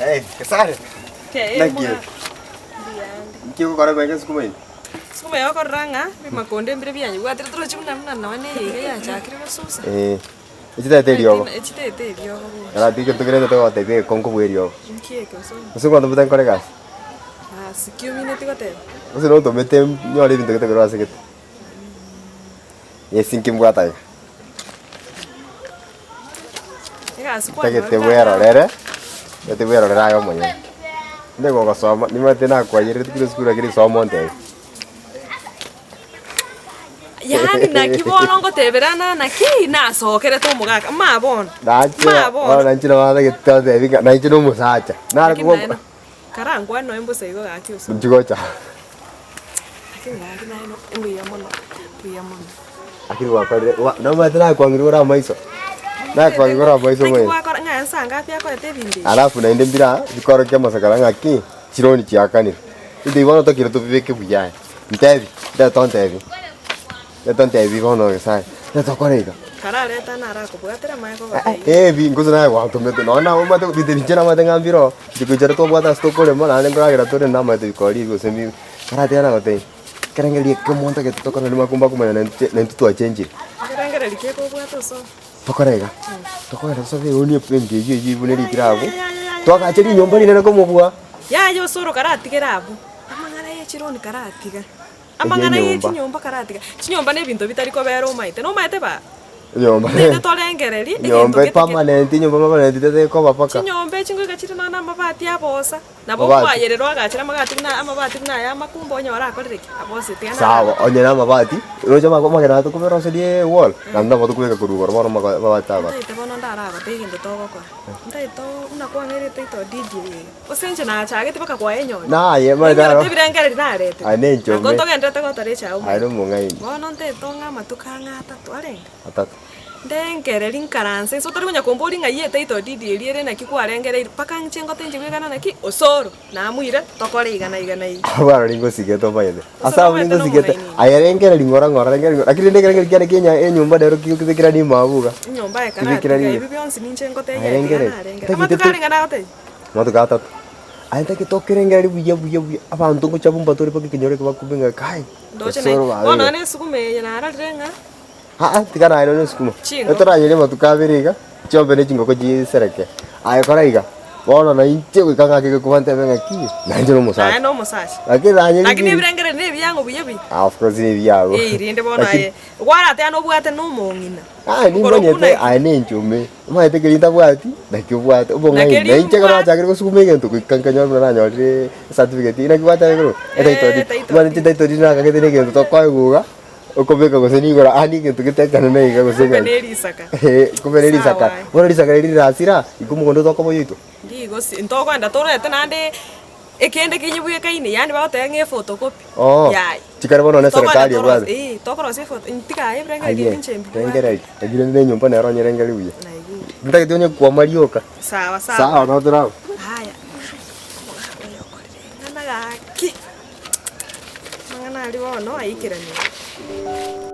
Hey, Gesare. Naki? Nki ogokora goika esukuma ime? Sukuma eye okorora ng'a ebimakonde mbire bianyebwatire torochi buna buna nonye na eye iga yachakire gosusa. Eh, echitete eriogo. Echitete eriogo bono. Arati egento kere togotebia egekongo bwa eriogo. Nki eke gose? Gose gwantomete nkore egasi? Gasi ki omineti goteba? Gose nontomete nyore ebinto gete korwa ase gete. Yes inki mbwate iga. Egasi Tagete kwanyorete bwerorere, tagete bwerorere aye omonyene. Onde gogosoma, nimanyete nakwayerereti korwa esukuru lakini soma ontebie. Yaani naki bono ngoteberana naki nasokerete omogaka, ma bono, Nache ma bono bono. nainche nabo natagete totebi ng'a nainche na omosacha. Nare Lakini koba naye no karankwane nonya mbosa igo gaki osoke. Inchi gocha. Lakini gaki naye no mbuya mono, mbuya mono. Lakini gwakorire gwa nomanyete nakwangire ore amaiso, nakwangire ore amaiso Naki mono. gwakora ng'a nsa ngapi akorete ebinto ebi? Alafu naende mbire aa, bikorokia amasakara ng'aki, chironi chiakanire. Ebinto ebi bono tokire tobibeke buya aya. Ntebi, ndete ontebi, ndete ontebi bono Nyasaye, ndete okore iga. Karareta narakobwatera amanye kogotebia. Ebi gose naye gwatomete nonye naye omanyete ebinto ebi inche namanyete ng'a mbire oo, inche goichera twabwate ase tokorema naende nkoragera tore namanyete bikori ebi gose mbibe. Karatiga nagotebia, ekerengerio eke omonto egento tokora naende makumba komanya naintwe naintwe twachenchire. Ekerengererio ki ekobwata ase oo? Tokore iga, tokogenda tosabe eroni ebenki eywo eywo buna erikire abwo, twagache rinyomba rinene komobua. Yaya osoro karatigere abwo, amang'ana ye chironi karatiga, amang'ana ye Enyomba. chinyomba karatiga, chinyomba na ebinto bitari kobera omaete, nomaete baa? Enyomba Naende torengererie egento enyomba gete ke epermanent, enyomba permanent tetekoba mpaka. chinyomba echi ngoika chire nonya na amabati abosa. Nabo Amabati. okoayerera oagachere amagati buna amabati buna aya amakumba onyore akorire ki? Abosete. Tiga Sawa, nararete. onye na amabati, roche amako amagena aya tokoberoseria ewall, naende nabo tokobeka korwa igoro bono amako amabati agoro. Ntaete bono ndaragote egento togokora. Ntaete oo buna kwang'erete title deed eye iga. Gose inche nachagete mpaka kwaenyora. Naye omanyete Nainyorete aro. ebirengererio narete. Aye nenchome. Nabo ntogenderete gotora echae Aye omanyete. nomong'aini. Bono ntaete ong'e amatuko ang'e atato arenge? Atato. Ndengereri nkaranse inse otari konya komboria ng'ai etitle deed eria ere naki kwarengereiri mpaka inche ngote inche bwegana naki osoro namoire tokore iga na iga na iga. Abwo arori ngosigete omanyete. Gose Ase abwo nomanyete ningosigete, nomong'aini. aye rengereri ng'ora ng'ora rengereri ng'ora, lakini rende ekerengerio kiane kia enya enyomba nero kebekera rimo abwo iga. Enyomba aye Kebekera karatiga rimo. ebi bionsi ninche ngotebia Aye aye tiga rengereri. narengera. Tagete Amatuko to- arenge nagotebia? Amatuko atato. Aye ntagete okerengereri buya buya buya, abanto ngocha bumba tore mpaka ekenyoro eke bakube ng'a kai, Ndoche naye, osoro bono babeire. nonye na esukuma eye narorire ng'a. Aa, tiga naye nonye esukuma. Chingoko. Etoranyerie amatuko abere iga, chiombe ne chingoko chisereke. Aye kora iga, bono na inche goika ng'ake egekuba ntebe ng'aki, nainche Naye nomosacha. na omosacha. Lakini nanye Lakini rigiya. ebirengererio na ebiang'o buya buya. Ah, of course nebiago. Ee, rende bono Lakini aye, kwarate ande obwate na omong'ina. Ah, Okorokwa nimanyete naki? aye nenchome, omanyete keria ntabwati, naki obwate, obong'aini. Nakeri Na inche ekero mbwate. nachakire gosukuma egento goika nkanyora buna nanyorire ecertificate, naki gwateba igoro? Etitle Eh, deed. title Omanyete deed. title deed nakagete na egento tokoegwa iga. Okobeka gose nigoro aa negento getekanene iga gose Kumbe ng'aki. ne risaka. Eeh, kumbe ne risaka. Sawa aye. Bono risaka riria rirasira, iko omogondo tokoba oyoito. Ndigosi ntokoenda torete naende ekende kenyebwekaine yaani bagoteba ng'a ephotocopy. Oo, Yaya. chikare bono ne Tokoenda serikali torosie ebwate. eh, tokorosia ephoto tiga aye ebirengererio Aye, ebi inche mbibwate. rengereria, lakini rende enyomba nero onyerengereria buya. Naigure. Ntagete onye kwama rioka. Sawa sawa. Sawa nabo tore abwo. Haya, omogaka oyo okorire ring'ana gaki. Amang'ana aria bono aikeranire.